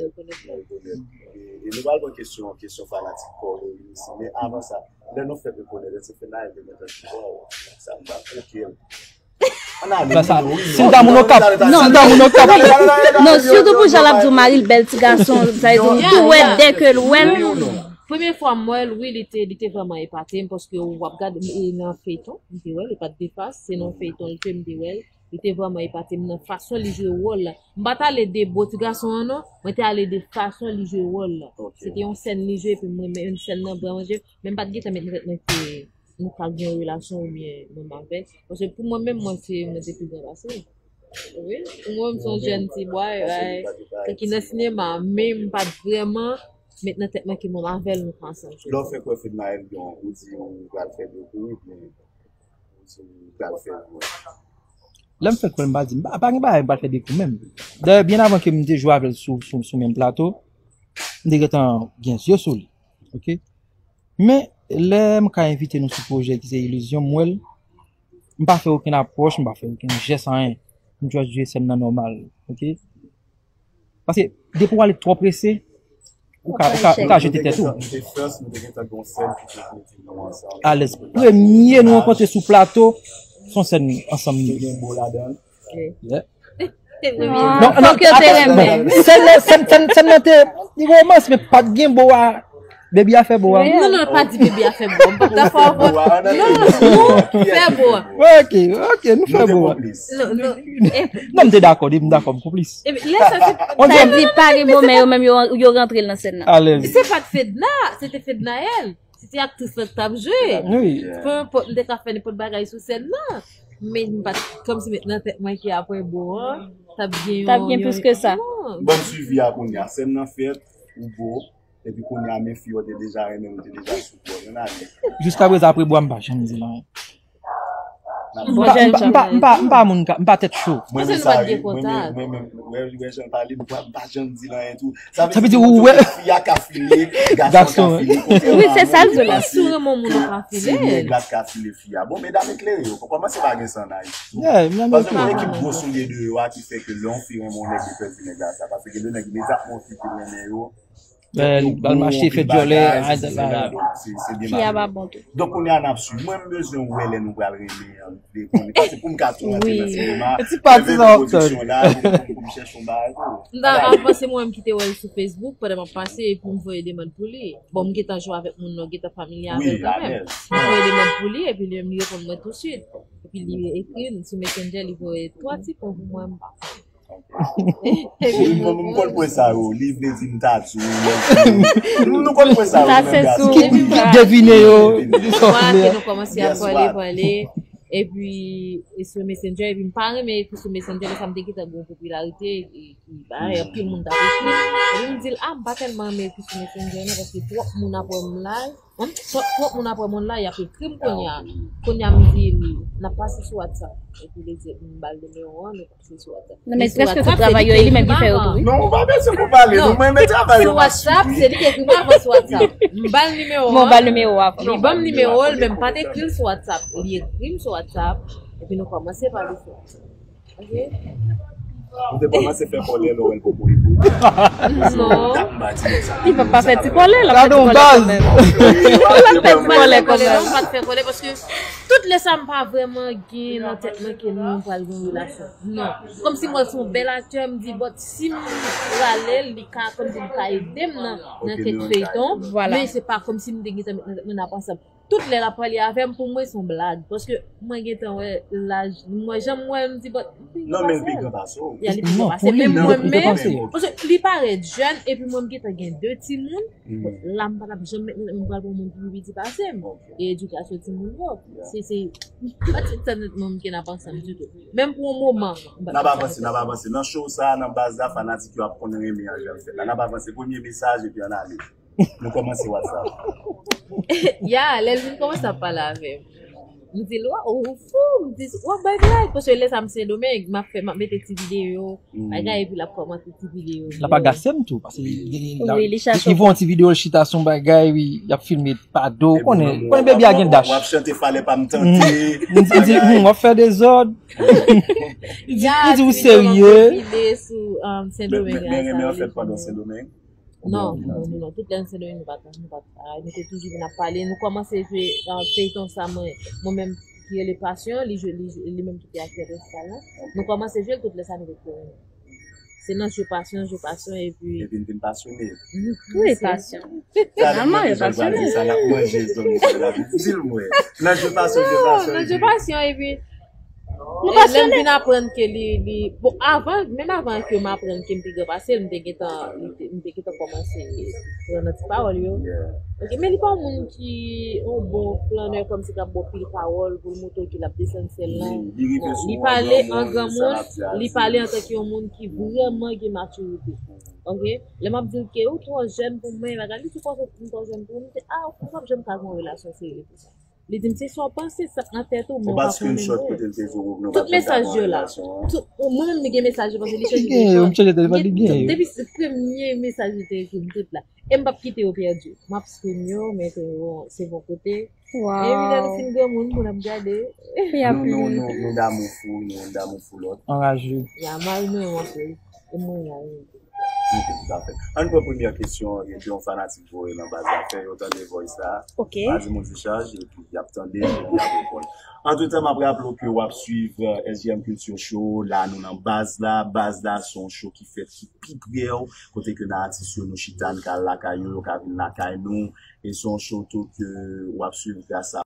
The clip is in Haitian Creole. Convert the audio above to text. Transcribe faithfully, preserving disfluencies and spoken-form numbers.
Rekonèt lè. E nou pral pran kesyon, kesyon fanatik kò yo isi, men avan sa, lè nou fèk rekonèt, èske Fednaelle te gentan di, "Waw, sa m pa koke l." Ann ale, Sa, sa, wi, si m ta moun Okap, non, si m ta moun Okap. Non, sitou pou jan l ap di w mari l bèl ti gason, sa vle di w tou wè dèke l wè l. Premye fwa m wè l, wi, li te, li te vrèman epate m, paske w ap gade, e, nan feyton, m te wè l, e pa t de fas, se nan feyton li te, m te wè l. Li te vrèman epate m nan fason li jwe wòl la. M pa t ale de bo ti gason an non, mwen te ale de fason li jwe wòl la. Se te yon sèn li jwe, epi mwen menm sèn nan vrèman jwe, men m pa t gentan met nan tèt mwen ke nou ka gen yon relasyon oubyen menm avè l. Paske pou mwen menm, mwen se, mwen te pi gran pase l. Wi, pou mwen, m se yon jèn ti bòy, ay, ki nan sinema, men m pa t vrèman met nan tèt mwen ke mwen avè l, nou ka ansanm jwe. Lè w fèk wè Fednaelle, ou di ou pral fè de kou, oubyen ou di ou pral fè de kou? Lè m fèk wè l, m pa di, m pa, pa gen bagay m pral fè de kou menm. Dayè, byen avan ke m te jwe avè l sou, sou, sou menm plato, m te gentan gen zye sou li. Oke? Men, lè m ka envite nou sou pwojè ki se Ilizyon, m wè l, m pa fè okenn apwòch, m pa fè okenn jès, anyen. M just jwe sèn nan nòmal, oke? Paske, depi w ale twò prese, ou ka, ou ka, ou ka jete tèt ou. Alèz, premye nou rankontre sou plato, se yon sèn ansanm nou. Yeah. Non, non, fòk yo te renmen. Sèn nan, sèn, sèn, sèn nan te, li romans, men pa t gen bo a. Baby a fè bo a. Non, non, pa di baby a fè bo a. M pa t dakò avè w. Non, nou fè bo a. Ok, ok, nou fè bo a. Non, non. Non, m te dakò, m dakò, m konplis. Sa di pa gen bo, men yo menm yo, yo rantre l nan sèn nan. Alèz. Se pa t Fedna, se te Fednaelle. Se te aktris lan k t ap jwe. Wi. Peu importe, m te ka fè nenpòt bagay sou sèn nan. Men m pa t, kòmsi met nan tèt mwen ke apre bo an, t ap gen yon, t ap gen plis ke sa. Ban m swivi a kounye a. Sèn nan fèt, ou bo, epi kounye a men fi yo te deja renmen, ou te deja sou kò. Ann ale. Jiskaprezan, apre bo a, m pa janm di l anyen. M pa, m pa, m pa, m pa, m pa moun ka, m pa tèt cho. Mwen menm sa, wi, mwen menm, mwen menm, wè, wè jan l pale, m pa, m pa janm di l anyen tou. Sa vle di ou wè fi a ka file, gason ka file. Wi, se sa l di la. Si w renmen yon moun ou ka file. Si nèg la ka file fi a. Bon, medam eklere yo, kòmanse pa gen sa nan Ayiti. Paske gen nèg ki gwo soulye deyò a ki fè ke lè yon fi renmen yon nèg, li pèdi nèg la sa. Paske gen de nèg imedyatman yon fi fin renmen yo, li al mache fè djòlè, donk se, se byen mare. Fi a pa bon tou. Donk kounye a n ap swiv. Mwen m bezwen wè lè nou pral renmen an, m vle konnen. Paske pou m ka tou rantre nan sinema, mwen menm pwodiksyon la, pou m chèche yon bagay tou. M ta avanse mwen menm ki te wè l sou Facebook pandan m ap pase epi m voye demann pou li. Bon, m gentan jwe avèk moun nan, gentan familye avè l kanmenm. M voye demann pou li epi li menm li reponn mwen touswit. Epi li ekri m sou Messenger, li voye twa ti pon pou mwen, m pa konn. M konn pwen sa yo, li vle di m ta di w. Nou konn pwen sa yo, menm gason. Ki devine yo. Vwala ke nou kòmanse ap pale, pale. Epi, e sou Messenger, epi m pa renmen ekri sou Messenger, lè sa m te gentan gen yon popilarite, e, e, bagay, anpil moun t ap ekri. Epi m di l, a, m pa tèlman renmen ekri sou Messenger, non, paske twòp moun ap wè m live. Bon, twòp, twòp moun ap wè m online, y ap ekri m kounye a. Kounye a m di l, n ap pase sou WhatsApp. Epi li di, m ba l nimewo an, nou pase sou WhatsApp. Non, men prèske tout travay yo, e li menm ki fè yo tou, wi. Non, ou pa bezwen pou pale, non, mwen renmen travay yo. Sou WhatsApp, se li ki ekri m avan sou WhatsApp. M ba l nimewo an. Bon, ba l nimewo a. Li ban m nimewo l, men m pa t ekri l sou WhatsApp. Li ekri m sou WhatsApp, epi nou kòmanse pale sou WhatsApp. Ok. Ou te kòmanse fè kòlè lè w wè l poko reponn. Non. Li pa, pa fè ti kòlè, l ap fè ti kòlè kanmenm. L ap fè ti kòlè kanmenm. Non, m pa t fè kòlè paske tout lè sa m pa vrèman gen nan tèt mwen ke nou pral gen yon relasyon. Non. Kòmsi m wè l se yon bèl aktè, m di, but si m rale l, li ka, kòmsi li ka ede m nan, nan kèk feyton. Vwala. Men se pa kòmsi m te gentan met nan tèt mwen n ap ansanm. Tout lè l ap pale avè m, pou mwen, se yon blag. Paske mwen gentan wè laj, mwen, jan m wè l, m di, but, li pi gran pase m. Non, men l pi gran pase w. Ya, li pi gran pase m. Men mwen menm, paske li parèt jèn, epi mwen, m gentan gen de timoun. Bon, la, m pa t ap janm met, m pral pran moun ki pi piti pase m. E edikasyon timoun yo. Se, se, m pa t tann moun ki n ap ansanm ditou. Menm pou yon moman. N ap avanse, n ap avanse. Nan show sa, nan baz la, fanatik yo ap konn renmen an jan l fèt la. N ap avanse. Premye mesaj, epi ann ale. Nou kòmanse WhatsApp. Ya, lè l vin kòmanse ap pale avè m. M di l, "Waw, ou fou?" M di, "W ap bay blag." Paske lè sa m Sendomeng, m ap fè, m ap mete ti videyo, bagay, epi l ap kòmante ti videyo. L ap agase m tou, paske li, li, li, li voye yon ti videyo, l chita sou yon bagay, wi, y ap filme pa do, ou konnen, konnen baby a gen dash. W ap chante falè pa m tante. M di, m di, "Hmm, w ap fè dezòd." Li di, li di, "Ou serye?" File sou, um, Sendomeng. Men renmen an fèt pandan Sendomeng? Non, non, non, non. Tout lè nan Sendomeng, nou pa t, nou pa t travay. Nou te toujou vin ap pale. Nou kòmanse jwe, uh, feyton sa, mwen, mwen menm ki rele Pasyon, li jwe, li, li menm ki te aktè prensipal la. Nou kòmanse jwe l tout lè sa nou te renmen. Se nan jwe Pasyon, jwe Pasyon, epi. Epi n vin pasyone. Wi, Pasyon. Finalman, yo pasyone. Sa n ap manje, zòn sa n ap di l, mwen. Nan jwe Pasyon, jwe Pasyon, nan jwe Pasyon, epi. Nou pasyone. Lè m vin aprann ke li, li, bon, avan, menm avan ke m aprann ke m pi gran pase l, m te gentan, m te, m te gentan kòmanse pran nan ti pawòl yo. Ok, men li pa yon moun ki yon bon flannè kòmsi k ap bon pil pawòl pou l montre w ke l ap desann syèl lan. Li pale an granmoun, li pale antanke yon moun ki vrèman gen matirite. Ok? Lè m ap di l ke ou twò jèn pou mwen, bagay, li di konsa m twò jèn pou ou, m di, a, ou p ap janm ka gen yon relasyon serye pou sa. Li di m, se sa w panse, sa k nan tèt ou, men ou pa konnen vre. Tout mesaj yo la. Tout, mwen menm, li gen mesaj yo, paske li chèche gen telefòn. Depi se premye mesaj li te ekri m, tout la. E m p ap kite yo pèdi. M ap screen yo, mete yo se bon kote. Epi lè nou fin granmoun, pou n ap gade. Nou, nou, nou, nou damou fou, nou damou fou lòt. Anraje. Ya, mari nou, mwen, e mwen, ya. Ok, toutafè. Ann pran premyè kesyon ke yon fanatik voye nan baz la. Fè yo tande voice la. Ok. Pa di moun se chaj, epi y ap tande, epi y ap reponn. Antretan, m ap raple w ke w ap swiv, euh, S J M Culture Show. La, nou nan baz la. Baz la, se yon show ki fèt, ki pi pre w, kote ke nan atis yo, nou chita, n ka al lakay yo, yo ka vin lakay nou. E se yon show tou ke w ap swiv gras a